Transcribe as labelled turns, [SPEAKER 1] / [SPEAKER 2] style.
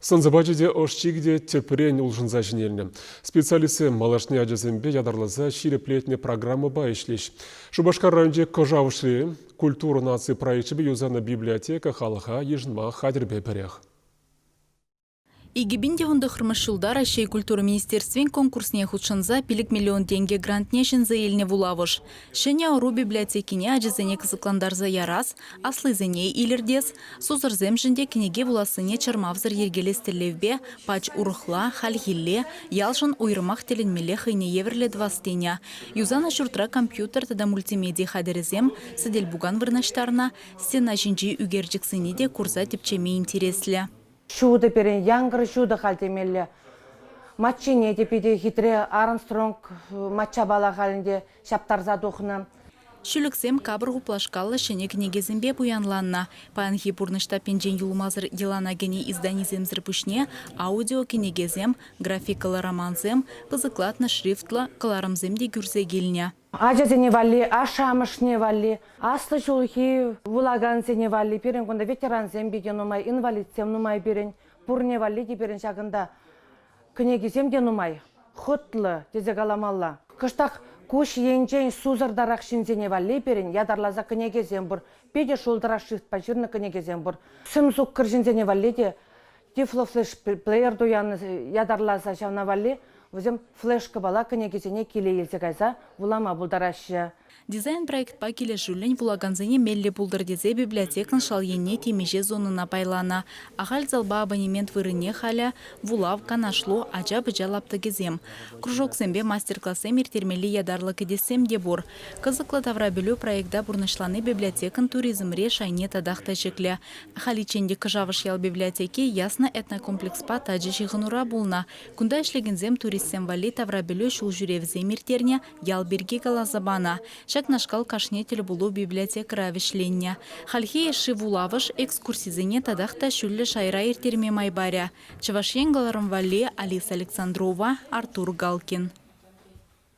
[SPEAKER 1] Сӑн-сӑпачӗ те, ӑш-чикӗ те тӗпрен улшӑнса ҫӗнелнӗ. Специалистсем малашне ачасемпе ятарласа ҫирӗплетнӗ программӑпа ӗҫлӗҫ. Шупашкар районӗнчи Кӑшавӑшри Культура наци проекчӗпе юсанӑ библиотека халӑха йышӑнма хатӗрпе пӗрех.
[SPEAKER 2] 2019 ҫулта Раҫҫей культура министерствин конкурсне хутшӑнса 5 миллион тенкӗ грантне ҫӗнсе илнӗ вулавӑш. Ҫӗнӗ ӑру библиотекине ачасене кӑсӑклантарса ярас, аслисене илӗртес, сусӑрсемшӗн те кӗнеке вулассине чӑрмавсӑр йӗркелес тӗллевпе пач урӑхла, хальхилле, ялшӑн уйрӑмах тӗлӗнмелле хӑйне евӗрлӗ тӑвас тенӗ. Юсанӑ ҫуртра компьютер тата мультимеди хатӗрӗсем, сӗтел-пукан вырнаҫтарнӑ, стена ҫинчи ӳкерчӗксене те курса тӗпчеме интереслӗ.
[SPEAKER 3] Ҫутӑ пирӗн, янкӑр ҫутӑ халь темелле. Маччине те питӗ хитре Армстронг маччапала халь ӗнтӗ ҫаптарса тухнӑ.
[SPEAKER 2] Ҫӳлӗксем капӑр хуплашкаллӑ ҫӗнӗ кӗнекесемпе пуянланнӑ. Паянхи пурнӑҫ таппинчен юлмасӑр йӑлана кӗнӗ изданисемсӗр пуҫне аудиокӗнекесем, графикӑллӑ романсем, пысӑклатнӑ шрифтлӑ кӑларӑмсем те кӳрсе килнӗ.
[SPEAKER 3] Ачасене валли, ашшӗ-амӑшне валли, аслӑ ҫулхи вулакансене валли пирӗн кунта ветерансем питӗ нумай, инвалидсем нумай пирӗн. Пурне валли те пирӗн ҫакӑнта кӗнекисем те нумай, хӑтлӑ тесе каламалла. Кӑштах куҫ енчен сусӑртарах ҫынсене валли пирӗн ятарласа кӗнекесем пур. Питӗ шултӑра шрифтпа ҫырнӑ кӗнекесем пур. Сӗм суккӑр ҫынсене валли те тифлофлеш-плеер туяннӑ ятарласа ҫавна валли вӗсем флешкӑпала кӗнекесене киле илсе кайса вулама пултараҫҫӗ.
[SPEAKER 2] Дизайн-проектпа килӗшӳллӗн вулакансене меллӗ пултӑр тесе библиотекӑн шал енне темиҫе зонӑна пайланӑ. Ахаль залпа абонемент вырӑнне халӗ вулав, канашлу, ача-пӑча лаптӑкӗсем. Кружоксемпе мастер-классем ирттермелли ятарлӑ кӗтессем те пур. Кӑсӑклӑ таврапӗлӳ проекта пурнӑҫлани библиотекӑн туризмри шайне татах та ҫӗклӗ. Халиччен те Кӑшавӑш ял библиотеки Ясна этнокомплекспа тачӑ ҫыхӑнура пулнӑ. Кунта ӗҫлекенсем туристсем валли таврапӗлӳ ҫулҫӳревсем ирттернӗ, ял пирки каласа панӑ. Ҫакнашкал кашни тӗлпулу библиотекӑра вӗҫленнӗ. Хальхи йышши вулавӑш экскурсисене татах та ҫӳллӗ шайра ирттерме май парӗ. Чӑваш Ен кӑларӑм валли Алиса Александрова, Артур Галкин.